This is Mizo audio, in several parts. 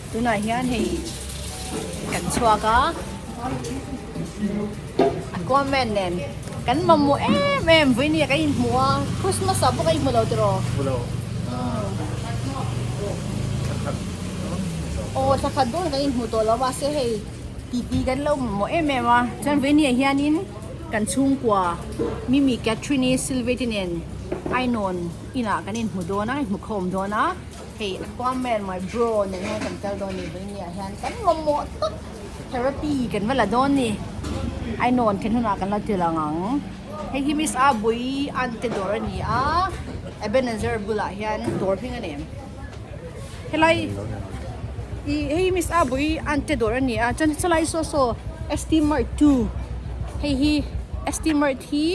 Tunah hian hei kan chhuak a Aquaman nen kan mamawh em em vawinia kan inhmu a Christmas ah pawh kan inhmu lo tiraw? Hmu lo. Aw thla khat dawn kan inhmu tawh lo mahse hei titi kan lo mamawh em em a chuan vawinia hianin kan chhungkua Mimi Catherine-i Sylvia-te nen Ainawn inah kan inhmu dawn a inhmu khawm dawn a. Hei Aquaman my bro nen hian kan kal dawn ni vawinia hian kan mamawh tak therapy kan va la dawn ni ainawn then hunah kan la ti lang ang hei hi miss a bui ante dawr a ni a Ebenezer bulah hian dawr hming a nei em helai ih hei hi miss a bui ante dawr a ni a chuan chulai saw saw st mart 2 hei hi st mart hi.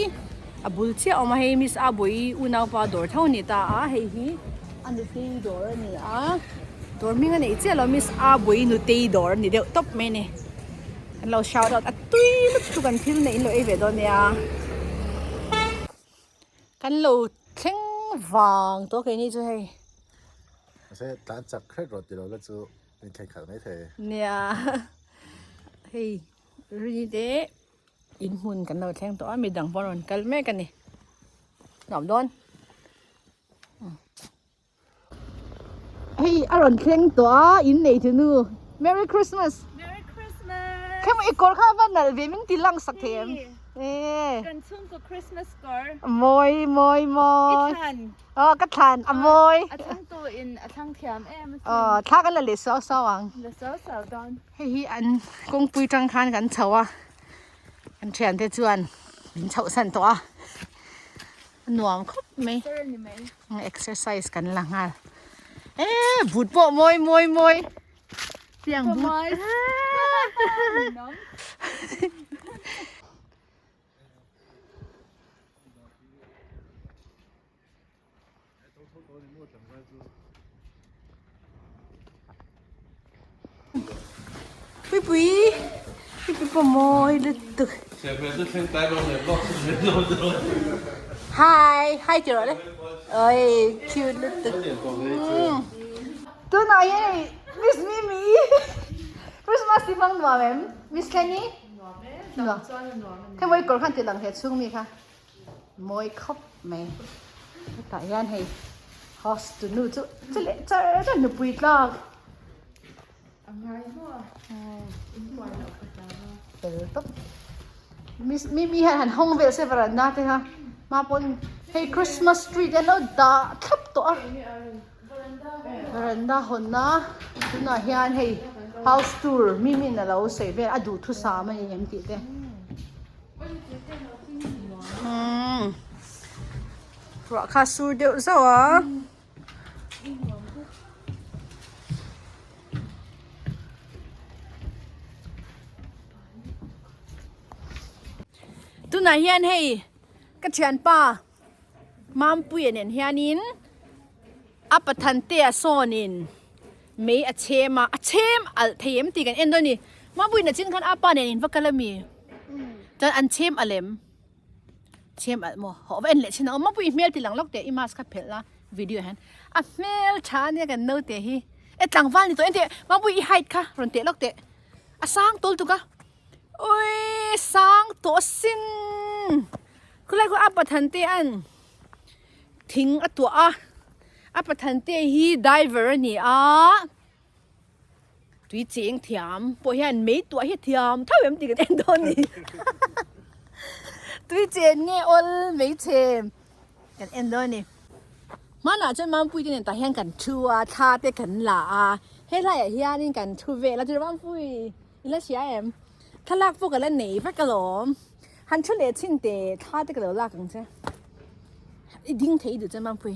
A bul chiah a awm a hei miss a bawih unaupa dawr tho a ni ta a hei hi a nutei dawr a ni a dawr hming a neih chiah lo miss a bawih nutei dawr a ni deuh tawp mai a ni kan lo shout out a tui lutuk an thil neih in lo ei ve dawn nia kan lo thleng vang tawh keini chu hei. Mahse tlan chak hret rawh tilo la chu min thleng khalh mai thei. Nia hei ri te. In hmun kan lo thleng tawh a midang pawh an rawn kal mek a ni nuam dawn hei a rawn thleng tawh a in nei chu nu merry christmas merry christmas khem i kawr kha va nalh ve min ti lang sak thei em e kan chhungkaw christmas kawr mawi mawi mawi i thlan aw ka thlan a mawi a thlang tu in a thlang thiam em asin aw thla kan la leh suau suau ang la suau suau dawn hei hi an kawngpui tang khan kan chho a. Kan thiante chuan min chhoh san tawh a, a nuam khawp mai. Exercise kan la nghal. E but pawh mawi mawi mawi. Tiang but. Puipui Puipui pawh mawi lutuk Hi hi tih rawh le oi cute lutuk tunah hian hei Miss Mimi Christmas hi hmang nuam em Miss Kenny nuam hei mawi kawr khan tih lang he chhung mi kha. Mawi khawp mai hetah hian hei house tu nu chu chu leh char char nupui tlak fel tawp mi hian han hawng vel se varanda te kha hma pawn hei christmas tree te an lo dah thlap tawh a varanda hawnna tunah hian hei house tour mi min a lo sawi vel a duhthusam a ni em tih te. Ruah kha sur deuh zauh a. Tunah hian hei ka thianpa Mampuia nen hianin a Pathantea sawnin mei a chhem a, a chhem alh thei em tih kan en dawn a ni. Mampuiin a chin khan a pa nen in va kal a mi? Chuan an chhem alh em? Chhem alh maw? Hawh va en leh chin ang aw. Mampuii hmel ti lang lawk teh i mask kha phelh la video ah hian a hmel tha ania kan naute hi. E tlangval ni tawh en teh Mampuii i height kha rawn teh lawk teh a sang tawl tuk a. Ui sang tawh sin khulai khu a pathan te an thing a tuah a a pathan te hi diver a ni a tui cheng thiam pawh hian mei tuah hi thiam tho em tih kan en dawn a ni tui chen nge awl mei chhem kan en dawn a ni hmanah chuan Mampui te nen tah hian kan thu a thla te kan la a helaiah hianin kan thu vel a chuan Mampui. I la hria em? Thlalak pawh ka la nei vek alawm. Han thu leh chhin teh thla te ka lo lak ang che. I ding thei duh chuan Mampui.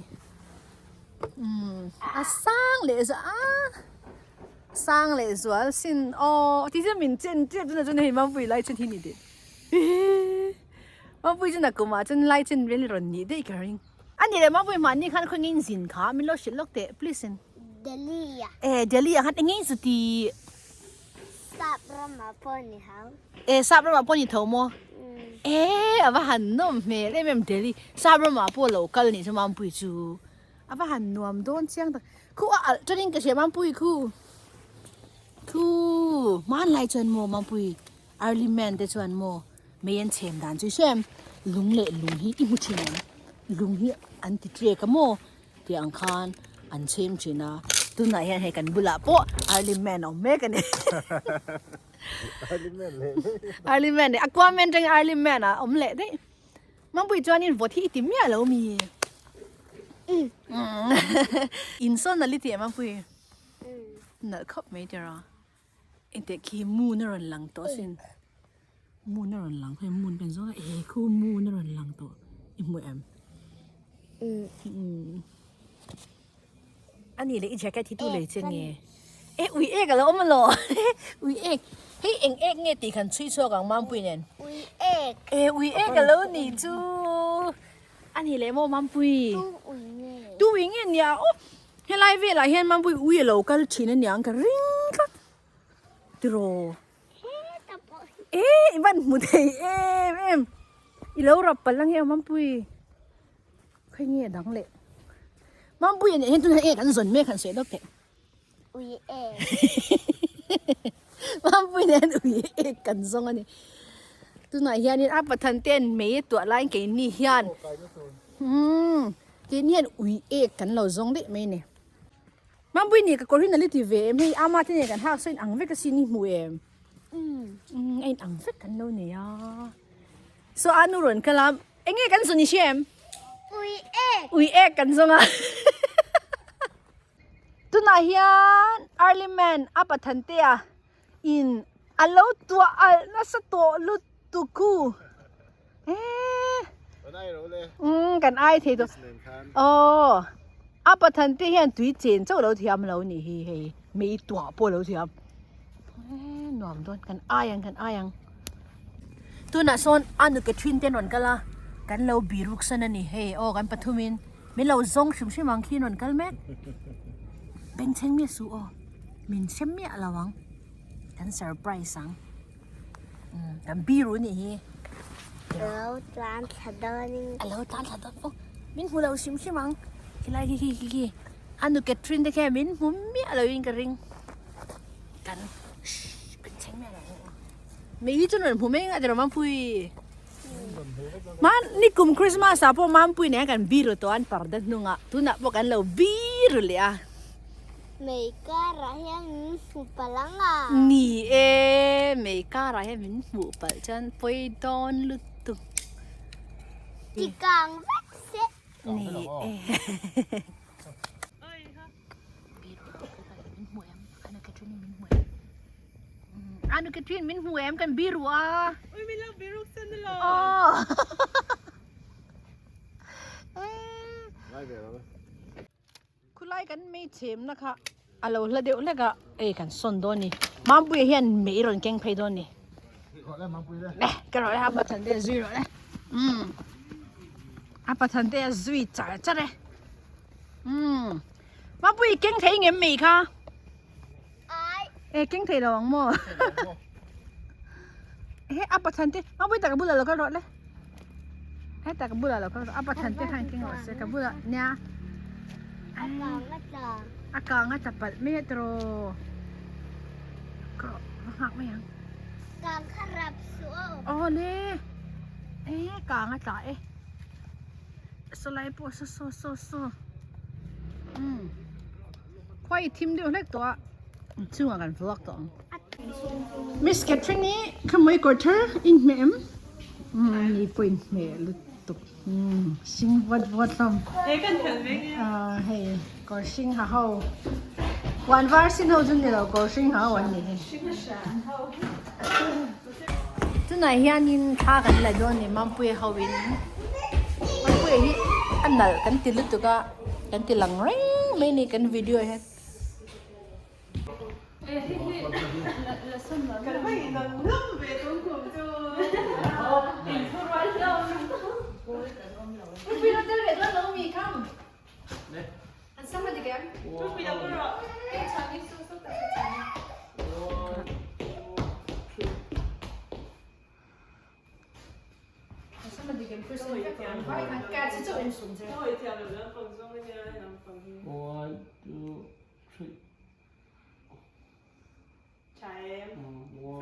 Umm a sang leh zual a sang leh zual sin aw ti chuan min chen tep chuan chuan hei Mampui lai chen hi ni teh. Mampui chu nakumah chuan lai chen vel rawn nih daih ka ring. A nih leh Mampui mahni khan khawngin zin kha min lo hrilh lawk teh please in. Delhi ah. Eh Delhi ah khan eng nge chu ti. Sap ramah pawh ni tho. Eh sap ramah pawh ni tho maw? Eh a va han nawm hmel em em Delhi. Sap ramah pawh lo kal nih chu Mampui chu. A va han nuam dawn chiang tak. Khu a alh tawnin ka hria Mampui khu. Thu hmanlai chuan maw Mampui early man te chuan maw mei an chhem dan chu hrem lung leh lung hi i hmu thin em lung hi an ti trek a maw tih ang khan an chhem thin a tunah hian hei kan bulah pawh early man a awm mek a ni early man leh early man leh aquaman atangin early man a awm leh daih Mampui chuanin vawt hi i ti miah lo mi insawn nalh i ti em Mampui. Nalh khawp mai tira engteh khi moon a rawn lang tawh asin moon a rawn lang hei moon kan zawng a eh khu moon a rawn lang tawh i hmu em a nih leh i jacket hi tu lei che nge eh ui ek alo awm alaw ui ek hei eng ek nge tih khan chhui chhuak ang mampui nen ui ek eh ui ek alo ni chu a nih leh maw mampui tu ui nge tu ui nge nia aw. Helai velah hian Mampui ui a lo kal thin a niang ka ring tlat tiraw e i van hmu thei em em i lo rap palh ang e Mampui khawi nge a dang leh Mampui a nih hian tunah e kan zawn mek han sawi deuh teh ui e Mampui nen ui e kan zawng a ni tunah hianin a pathan ten mei a tuah laiin keini hian umm. Tin hian ui ek kan lo zawng daih mai a ni. Mampui ni ka kawr hi nali ti ve em hei ama te nen kan hak saw in ang vek asin i hmu em? Umm a in ang vek kan lo nei a. So a nu rawn kal a eng nge kan zawn i hria em? Ui ek! Ui ek kan zawng a. Tunah hian Early Man a Pathantea in a lo tuah alh nasa tawh lutuk u. Eee. Kan ai ro le. Umm kan ai thei tawh. Aw. A pathan te hian tui chen chauh lo thiam lo ni hi hei mei tuah pawh lo thiam. Eee nuam dawn kan ai ang kan ai ang. Tunah sawn a nuke thin te an rawn kal a kan lo biruk san a ni hei aw kan pathum in min lo zawng hrim hrim ang khi an rawn kal mek. Bengchheng miah suh aw min hre miah lo ang kan surprise ang. Kan biru nih hi. Alo tlan thla dawn in. Alo tlan thla dawn pawh min hmu lo hrim hrim ang. Khilai khi khi khi khi a nu Catherine te khian min hmu miah lo in ka ring. Kan shh kan chheng miah lo. Mei hi chu rawn hmu mai ngah tiraw Mampui. Man nikum Christmas ah pawh Mampui nen kan biru tawh an parda hnungah tunah pawh kan lo biru leh a. Mei karah hian min hmu palh ang a. Ni e, mei karah hian min hmuh palh chuan pawi dawn lutuk. Ti kang vek se. Ni e. Min hmu em? Anu Catherine min hmu em? Anu Catherine min hmu em? Kan biru a. Ui min lo biruk sen lo. Aw. Ngai ve lo. Khulai kan mei chhemna kha a lo hla deuh hlek a, ei kan sawn dawn ni. Mampuia hian mei rawn keng phei dawn ni. Le, ka rawh le, a pathan te a zui rawh le. Umm, a pathan te a zui char char e. Umm, Mampui keng thei ngem mei kha? Ai. E, keng thei lo ang maw? He, a pathan te, Mampui tak bulah lo kal rawh le. He tak bulah lo kal rawh, a pathan te khan keng rawh se, ka bulah nia. A kang a tla. A kang a tla palh mai a tiraw. Ka va nghak mai ang. Kang kha rap suh aw. Aw le. E, kang a tla e. Saw lai pawh saw saw saw saw. Umm. Khua i thim deuh hlek tawh a chungah kan vlog tawh ang. Miss Catherine hi khamui kawr thar in hmeh em? Umm ni pawh in hmeh lutuk umm hring vawt vawt hlawm. Ahh hei kawr hring ha ho puan var sin ho chu ni lo kawr hring ha ho an ni hei. Tunah hianin thla kan la dawn ni Mampuia ho in Mampuia hi a nalh kan ti lutuk a kan ti lang reng mai a ni kan video hian. One, two, three.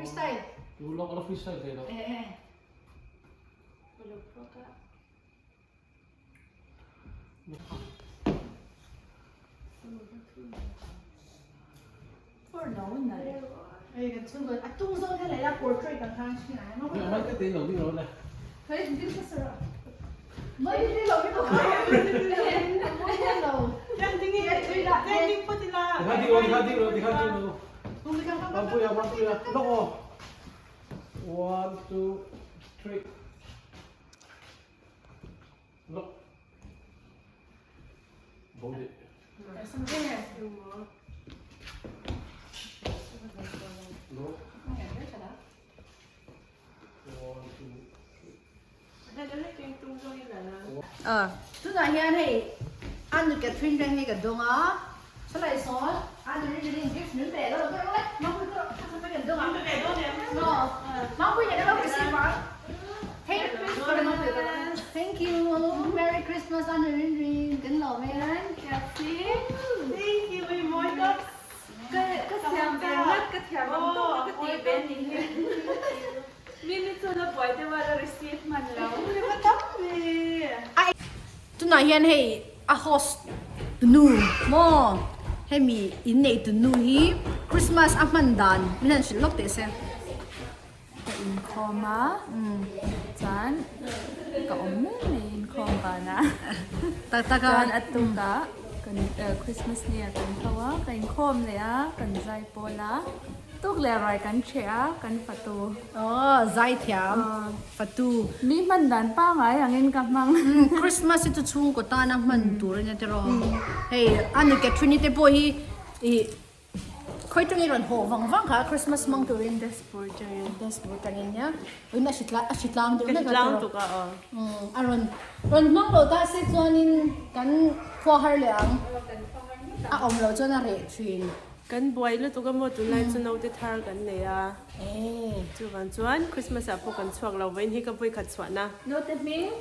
Freestyle. Lok ala freestyle thei lo. One, two, three. Look. Hold it. Look. One, two, three. Tunah hian hei a nu Catherine reng hi ka dawng a, chulai sawn a nu Rinrin gift min pe lo ka rawh le, Mangpui ka rawh ka kan dawng a, Mangpui nen ka lo receive ang, Thank you, Merry Christmas a nu Rinrin kan lawm e. Thank you, Ka siam ve ngat ka thiam ang tawk a ka tih ve ni hi. Mimi chuan a buai deuh a la receive hman lo. Tunah hian hei a host tunu maw hemi innei tunu hi Christmas a hman dan min han hrilh lawk teh se. Ka inkhawm a, chuan ka awm mai mai inkhawm vanah. Tak tak a. Chuan a tukah kan Christmas ni ah kan tho a, ka inkhawm leh a, kan zai pawl a, tuk leh ruai kan ṭheh a, kan fatu. Aw, zai thiam, fatu. Mi hman dan pangai angin ka hmang. Christmas hi chu chhungkaw tana hman tur a nia tiraw. Hei a nu Catherine-i te pawh hi ih Khawi tangin rawn haw vang vang kha Christmas hmang turin Dashboard tangin Dashboard tangin nia in a hritla a hritlang deuh hlek a Hritlang tuk a aw. A rawn rawn hmang lo ta se chuanin kan khua har leh ang a awm loh chuan a reh thin. Kan buai lutuk a maw tunlai chu naute thar kan nei a chuvang chuan Christmas ah pawh kan chhuak lo vawiin hi ka vawikhat chhuahna. Naute hming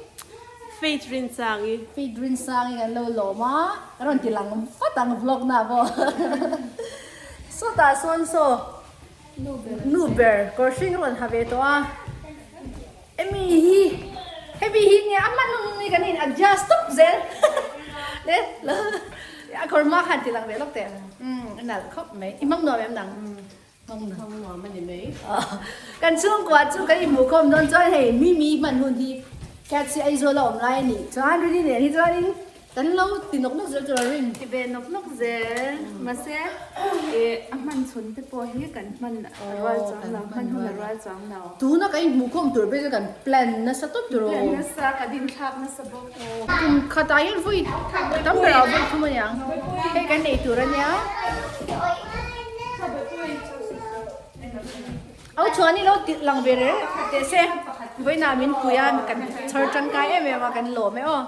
Faith Rinsangi. Faith Rinsangi kan lo lawm a, ka rawn ti lang vat ang vlog na pawh. Sawtah sawn saw nu ber kawr hring rawn ha ve tawh a, Amy hi hemi hi nge a hman hun hi kan in adjust tawp zel le a kawr hma khan ti lang ve lawk teh a nalh khawp mai, i hmang nuam em nang? Hmang nuam a ni mai. Kan chhungkua chu kan inhmuhkhawm dawn chuan hei Mimi hman hun hi Cat hi Aizawl a awm lai a nih chuan Rini nen hi chuanin kan lo ti nawk nawk zel tur a rin. Ti ve nawk nawk zel. Mahse ih a hman chhun te pawh hi kan hman a rual chuang lo, hman hun a rual chuang lo. Tuna kan inhmuhkhawm tur ber chu kan plan nasa tawp tur aw. Plan nasa, kan inthlak nasa bawk. Kum khatah hian vawi tam berah vawi thum a niang. Hei kan nei tur a nia. Au chuan i lo ti lang ve reng teh se vawiinah min pui a kan chhar tangkai em em a kan lawm e aw.